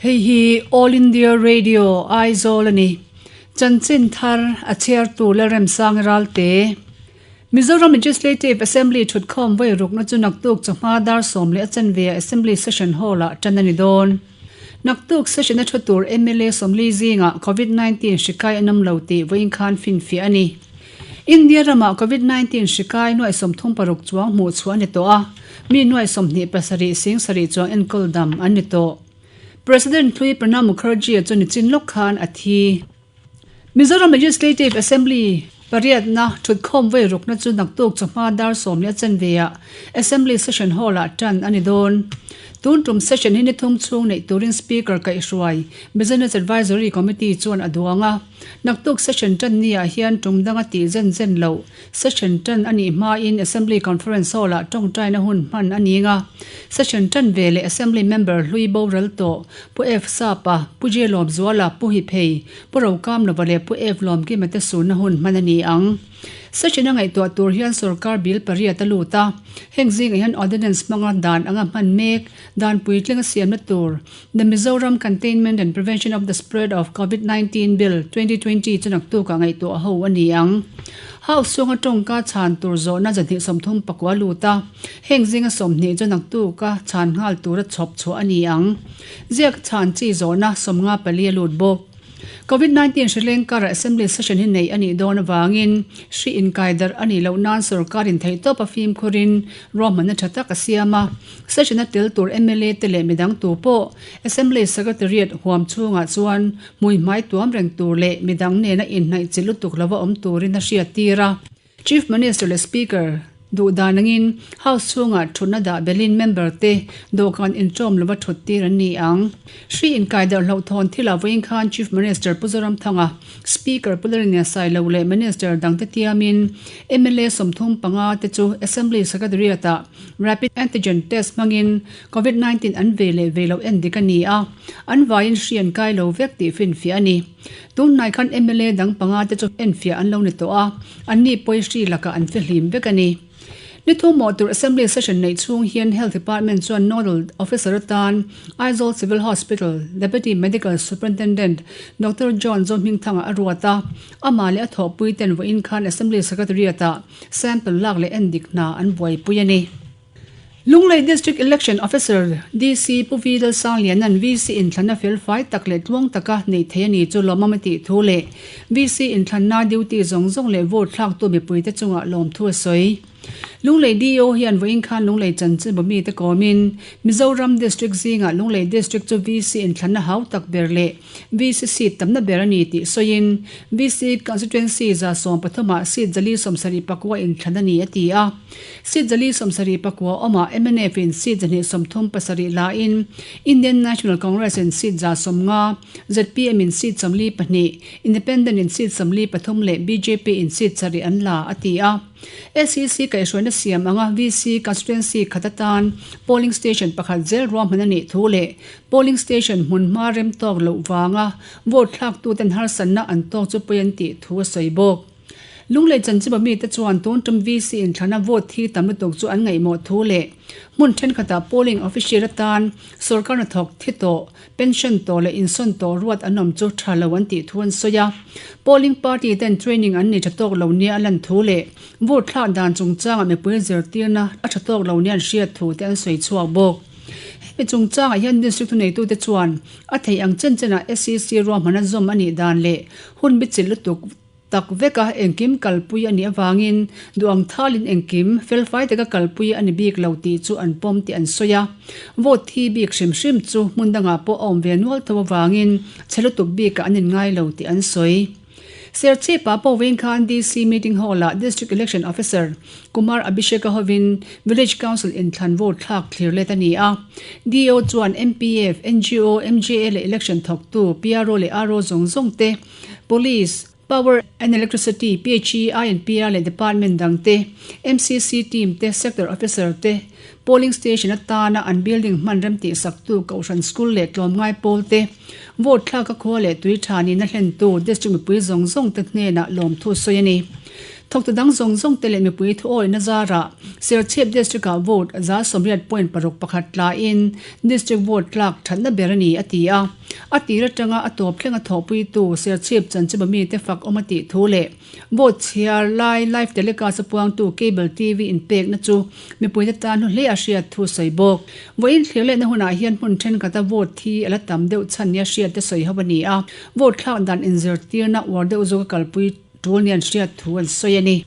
Hei hi All India Radio, Aizawl a ni. Chanchin thar a chhiartu Lalremsang Ralte. Mizoram Legislative Assembly thutkhawm vawi rukna chu naktuk chawhma dar 10 a chanve ah Assembly Session Hall ah tan a ni dawn. Naktuk session a thu tur mla 40 zingah Covid 19 hri kai an awm lo tih vawiin khan finfiah a ni. India ramah Covid 19 hri kai nuaih 36 chuang hmuh chhuah a ni tawh a, mi nuaih 27 sing sarih chuang enkawl dam an ni tawh. President hlui Pranab Mukherjee chu nichin lawk khan a thi. Mizoram Legislative Assembly pariatna thutkhawm vawi rukna chu naktuk chawhma dar 10 leh a chanve ah Assembly Session Hall ah tan a ni dawn. Tun tum session hi ni thum chhung neih turin Speaker kaihhruai Business Advisory Committee chuan a duang a. Naktuk session tan ni ah hian tum danga tih zen zen loh Session tan a nih hmain Assembly Conference Hall-ah tawngtaina hun hman a ning a. Session tan ve leh Assembly member hlui boral tawh Pu F Sapa, Pu J Lawmzuala, Pu Hiphei, Pu Rokamlova leh Pu F Lawmkima te sunna hun hman a ni ang. Session a ngaihtuah tur hian sorkar bill pariat a lut a. Heng zingah hian Ordinance hmanga dan anga hman mek, dan puitling a siamna tur The Mizoram Containment and Prevention of the Spread of Covid 19 Bill, 2020 chu naktukah ngaihtuah ho a ni ang. House chhunga tawngka chhan tur zawhna 239 lut a, heng zinga 20 chu naktuka chhan nghal tura chhawp chhuah a ni ang. Ziak chhan chi zawhna 54 a lut bawk. Covid 19 hri leng karah Assembly session hi neih a nih dawn avangin hri inkai darh a nih loh nan sorkarin theihtawp a fimkhurin ruahmanna tha tak a siam a. Session a tel tur mla te leh midang tu pawh Assembly Secretariat huam chhungah chuan hmui hmai tuam reng tur leh midang nena inhnaih chi lutuk lova awm turin a hriattir a. Chief Minister leh Speaker duh dan angin House chhungah thutna dah belin member te dawhkan inṭawm lova thut tir an ni ang. Hri inkai darh hlauhthawn thilah vawiin khan Chief Minister Pu Zoramthanga, Speaker Pu Lalringa Sailo leh Minister dangte tiamin mla 35 te chu Assembly Secretariat ah Rapid Antigen Test hmangin Covid 19 an ve leh ve loh en dik a ni a, an vaiin hri an kai lo vek tih finfiah a ni. Tunhnai khan mla dang panga te chu enfiah an lo ni tawh a, anni pawi hri lakah an fihlim vek a ni. Ni thu mawh tur Assembly session neih chhung hian Health Department chuan Nodal Officer atan Aizawl Civil Hospital Deputy Medical Superintendent Doctor John Zohmingthanga a ruat a, amah leh a thawhpui ten vawiin khan Assembly Secretariat-ah sample lak leh endik hna an buaipui a ni. Lunglei District Election Officer, DC, Pu V Lalsangliana'n VC inthlanna felfai tak leh tluang taka neih theih a ni chu lawmawm a tih thu leh VC inthlanna duty zawng zawng leh vote thlaktu mipuite chungah lawmthu a sawi. Lunglei DO hian vawiin khan Lunglei chanchinbu mite kawmin Mizoram District zingah Lunglei District chu VC inthlanna hau tak ber leh VC seat tamna ber a ni tih sawiin VC Constituency 13 ah seat 474 inthlan a ni a ti a. Seat 474 awmah mnf in seat 237 lain Indian National Congress in seat 150, zpm in seat 42, Independent in seat 43 leh bjp in seat sarih an la a ti a. SEC kaihhruaina siam anga VC Constituency khat atan polling station pakhat zel ruahman a nih thu leh polling station hmun hma rem tawk loh vanga vote thlaktuten harsatna an tawk chu pawi an tih thu a sawi bawk. Lunglei chanchiba mite chuan tun tum VC inthlana vote thi tam lutuk chu an ngaihmawh thu leh hmun thenkhatah polling official atan sorkar hnathawk thi tawh Pension tawh leh insawn tawh ruat an awm chu tha lo an tih thu an sawi a. Polling party ten training an nei tha tawk lo nia a lan thu leh vote thlak dan chungchangah mipui zirtirna a tha tawk lo nia an hriat thu te an sawi chhuak bawk. Hemi chungchangah hian district thuneitute chuan a theih ang chen chenah SEC ruahmanna zawm a nih dan leh hun bichilh lutuk Tak veka engkim kalpui a nih avangin duang thalin engkim felfai taka kalpui a ni bik lo tih chu an pawm tih an sawi a. Vote thi bik hrim hrim chu hmun dangah pawh a awm ve nual tho avangin chhe lutuk bikah an inngai lo tih an sawi. Serchhip-ah pawh vawiin khan DC Meeting Hall-ah District Election Officer Kumar Abhishek-a hovin Village Council inthlan vote thlak thlir let a ni a. DO chuan MPF, NGO, MJA leh Election thawktu PRO leh RO zawng zawng te Police, Power and Electricity, PHE, INPR leh Department dang te, MCC team te, Sector Officer te, Polling Station atana an building hman rem tih saktu Kohhran School leh tlawmngai pawl te, vote thlak a khua leh tui tha nihna hlentu District mipui zawng zawng te hnenah lawmthu sawi a ni. Thawktu dang zawng zawng te leh mipui thuawihna zarah Serchhip District-ah vote 81.61 tlaiin District vote tlak thatna ber a ni, a ti a. A tir atanga a tawp thlenga thawhpuitu Serchhip chanchima mite fak awm a tih thu leh Vote chhiar lai live telecast a puangtu cable TV inpekna chu mipuite tan hlu hle a hriat thu sawi bawk. Vawiin thlir lehna hunah hian hmun thenkhat a vote thi a la tam deuh chhan nia hriat te sawi ho a ni a, vote thlak dan inzirtirna uar deuh zawk a kalpui tul nia an hriat thu an sawi a ni.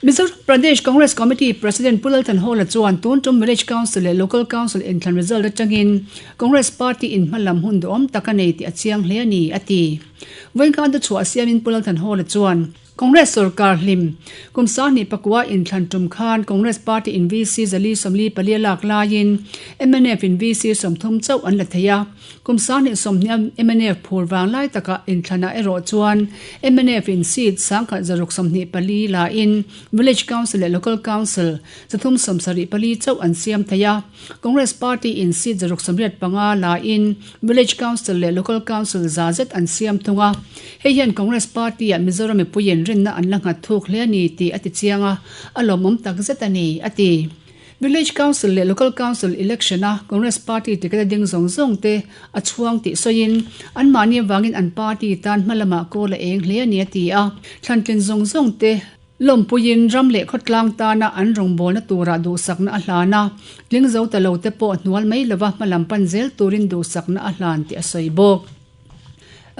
Mizoram Pradesh Congress Committee President Pu Lalthan Hawla chuan tun tum Village Council leh Local Council inthlan result atangin Congress Party in hmalam hun duhawm tak a nei tih a chiang hle a ni, a ti. Vawinkhan te chhuah siamin Pu Lalthan Hawla chuan Congress sorkar hlim kum 20 pakua inthlan tum khan Congress Party in VC 440 pali a lak laiin mnf in VC 30 chauh an la thei a. Kum 20 30 mnf phur vang lai taka inthlanah erawh chuan mnf in seat 1624 lain Village Council leh Local Council 374 chauh an siam thei a. Congress Party in seat 185 lain Village Council leh Local Council za zet an siam thung a. Hei hian Congress Party ah Mizoram mipuiin rinna an la nghat thuk hle a ni tih a ti chiang a, a lawmawm tak zet a ni, a ti. Village Council leh Local Council Election a Congress Party ticket a ding zawng zawng te a chhuang tih sawiin, anmahni avangin an party tan hma lamah kawl a eng hle a ni a ti a. Thlantlin zawng zawng te lawmpuiin ram leh khawtlang tana an rawngbawlna turah duhsakna a hlan a, tling zo ta lo te pawh hnual mai lova hma lam pan zel turin duhsakna a hlan tih a sawi bawk.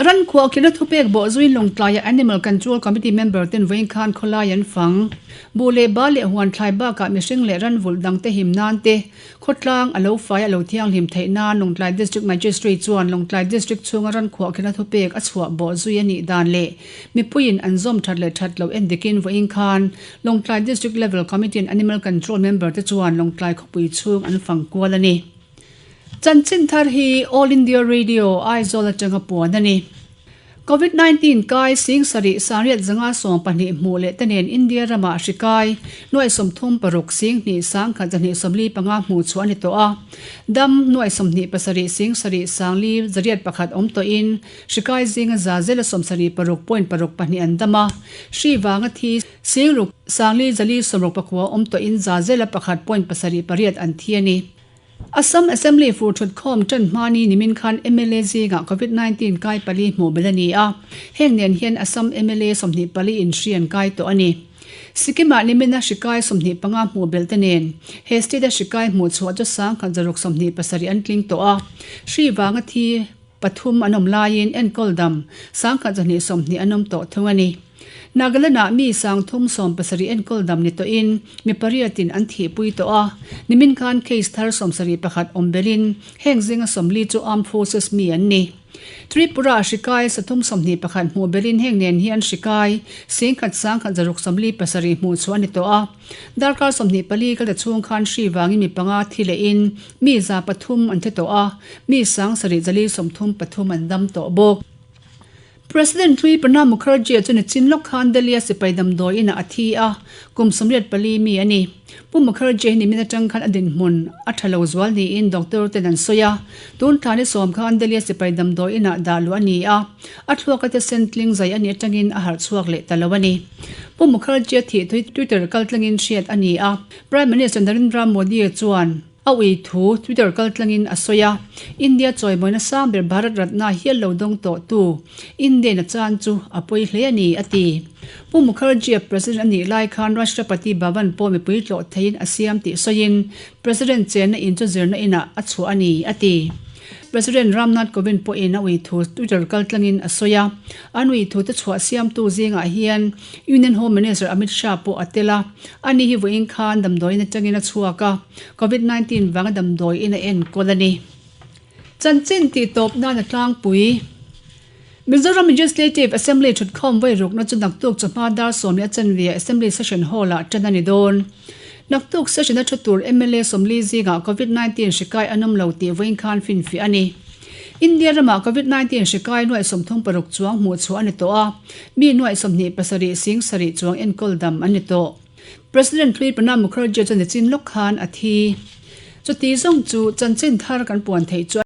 Ran khuahkhirhna thupek bawh zuin Lawngtlaia Animal Control Committee member ten vawiin khan khawlai an fang. Buh leh ba leh huan thlai bakah mihring leh ran vulh dangte him nan te khawtlang a lo fai a lo thianghlim theih nan Lawngtlai District Magistrate chuan Lawngtlai District chhunga ran khuahkhirhna thupek a chhuah bawh zui a nih dan leh mipuiin an zawm that leh that loh endikin vawiin khan Lawngtlai District Level Committee and Animal Control member te chuan Lawngtlai khawpui chhung an fang kual a ni. Chanchin thar hi All India Radio, Aizawl atanga puan a ni. Covid 19 kai sing sarih sangriat zanga 12 hmuh leh te nen India ramah hri kai nuai 36 sing hnih 10 245 hmuh chhuah a ni tawh a. Dam nuai 27 sing sarih sangli zariat pakhat awm tawhin hri kai zinga za zela 76 point paruk pahnih an dam a. Hri vanga thi sing ruk sangli zali sawmruk pakua awm tawhin za zela pakhat point pasarih pariat an thi a ni. Assam Assembly fur thutkhawm tan hmani nimin khan mla zingah Covid 19 kai pali hmuh belh a ni a, heng nen hian Assam mla 24 in hri an kai tawh a ni. Sikkim-ah nimina hri kai 25 hmuh belh te nen he state-a hri kai hmuh chhuah chu 1627 an tling tawh a, hri vanga thi pathum an awm laiin enkawl dam 1220 an awm tawh thung a ni. Nagaland-ah mi 370 enkawl dam ni tawhin mi pariatin an thihpui tawh a, nimin khan case thar 71 awm belhin heng zinga 40 chu Armed Forces mi an ni. Tripura-ah hri kai 321 hmuh belhin heng nen hian hri kai 10,147 hmuh chhuah a ni tawh a. Darkar 24 kal ta chhung khan hri vangin mi panga thi lehin mi 300 an thi tawh a, mi 7,033 an dam tawh bawk. President hlui Pranab Mukherjee chu nichin lawk khan Delhi-a sipai damdawi inah a thi a, kum 84 mi a ni. Pu Mukherjee hi nimin atang khan a dinhmun a tha lo zual niin doctor ten an sawi a. Tun thla ni sawm khan Delhi-a sipai damdawi inah dah luh a ni a, a thluaka te sen tling zai a nih atangin a harh chhuak leh ta lo a ni. Pu Mukherjee thih thu hi Twitter kaltlangin hriat a ni a, Prime Minister Narendra Modi chuan, A ui thu Twitter kaltlangin a sawi a, India chawimawina sang ber Bharat Ratna hial lo dawng tawh tu Indian a chan chu a pawi hle a ni, a ti. Pu Mukherjee-a President a nih lai khan Rashtrapati Bhavan pawh mipui tlawh theiin a siam tih sawiin President chenna in chu zirna inah a chhuah a ni, a ti. President Ram Nath Kovind pawhin a ui thu Twitter kaltlangin a sawi a, an ui thute chhuah siamtu zingah hian Union Home Minister Amit Shah pawh a tel a, ani hi vawiin khan damdawiin atangin a chhuak a. Covid 19 vanga damdawi in a enkawl a ni. Chanchin tih tawp nan a tlangpui. Mizoram Legislative Assembly thutkhawm vawi rukna chu naktuk chawhma dar sawm leh a chanve Assembly Session Hall ah tan a ni dawn. Naktuk session a thu tur mla 40 zingah Covid 19 hri kai an awm lo tih vawiin khan finfiah a ni. India ramah Covid 19 hri kai nuaih 36 chuang hmuh chhuah a ni tawh a, mi nuaih 27 sing sarih chuang enkawl dam an ni tawh. President hlui Pranab Mukherjee chuan nichin lawk khan a thi. Chuti zawng chu chanchin thar kan puan theih chu.